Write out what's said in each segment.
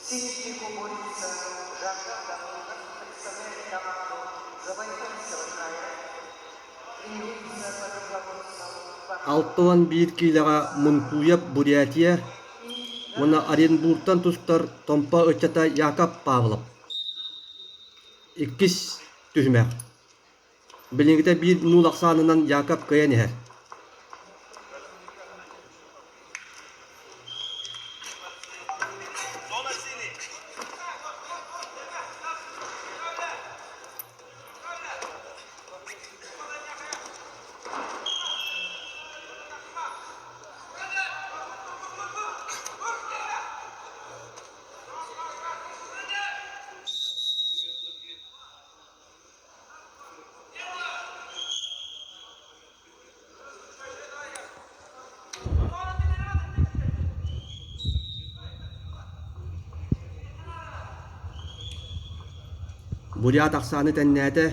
Синий борется Жака Давыдов представляет команду Забайкальского края. Тренируется под руководством 61 киилэҕэ Мункуев Бурятия уонна Оренбургтан тустар Томпо ыччата Яков Павлов. Иккис түһүмэх. Билиҥҥитэ биир нуул ахсаанынан Яков кыайан иһэр. Бурят ахсааны тэннээтэ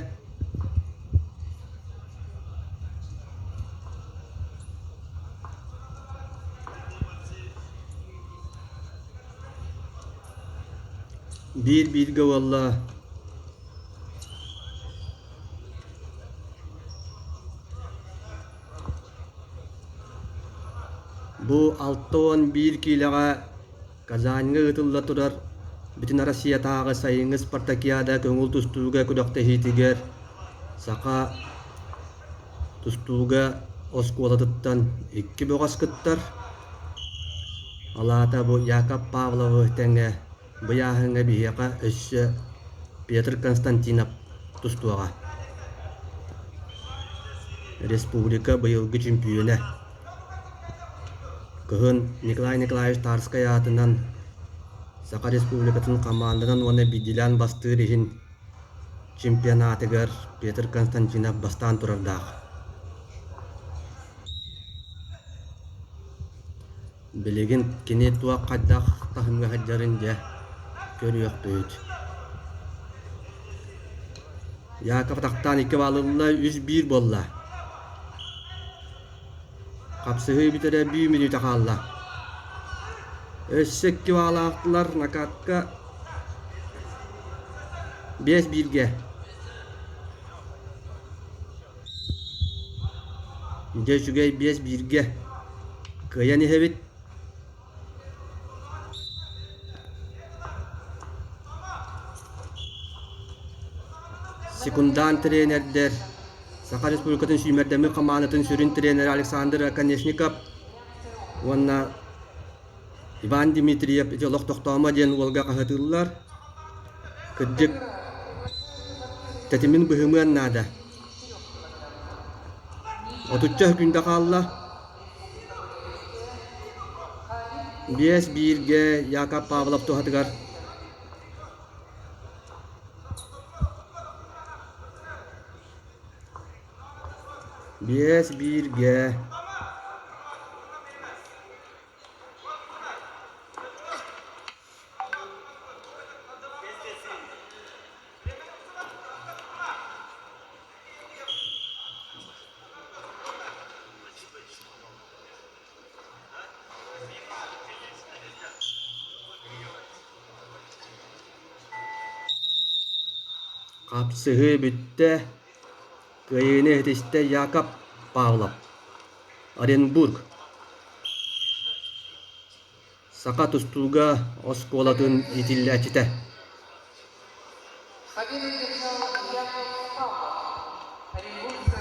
Биир-бииргэ буолла Бу 61 киилэҕэ Казаньҥа ыытылла турар Бүтүн Россиятааҕы сайыҥҥы спартакиада көҥүл тустууга күрэхтэһиитигэр саха тустууга оскуолатыттан икки бөҕөс кыттар. Ол аата бу Яков Павловы тэҥэ Быйааһыҥҥа биһиэхэ өссө Петр Константинов тустуоҕа. Республика быйылгы чөмпүйүөнэ. Кыһын Николай Николаевич Тарскай аатынан Саха Республикатын хамаанданан уонна биирдиилээн бастыыр иһин чемпионатыгар Петр Константинов бастаан турардаах. Билигин кини туох хайдах таһымҥа сылдьарын дьэ көрүөхпүт. Яков атахтаан икки баалылла 3-1 буолла. Хапсыһыы бүтэрэ бүү мүнүүтэ хаалла. Өссө икки баалаахтылар накатка 5-1-гэ. Дьэ үчүгэй 5-1-гэ кыайан иһэбит. Секундант тренердэр Саха Республикатын сүүмэрдэммит хамаандатын сүрүн тренерэ Александр Оконешников уонна Иван Дмитриев ити олох тохтоомо диэн уолга хаһытыыллар. Кырдьык, тэтимин быһымыан наада. Отучча күндэ хаалла. 5-1-гэ Яков Павлов туһатыгар 5-1-гэ Хапсыһыы бүттэ. Кыайыыны иһитистэ Яков Павлов. Оренбург. Саха тустууга оскуолатын иитиллээччитэ. Победу одержал Яков Павлов, Оренбургская.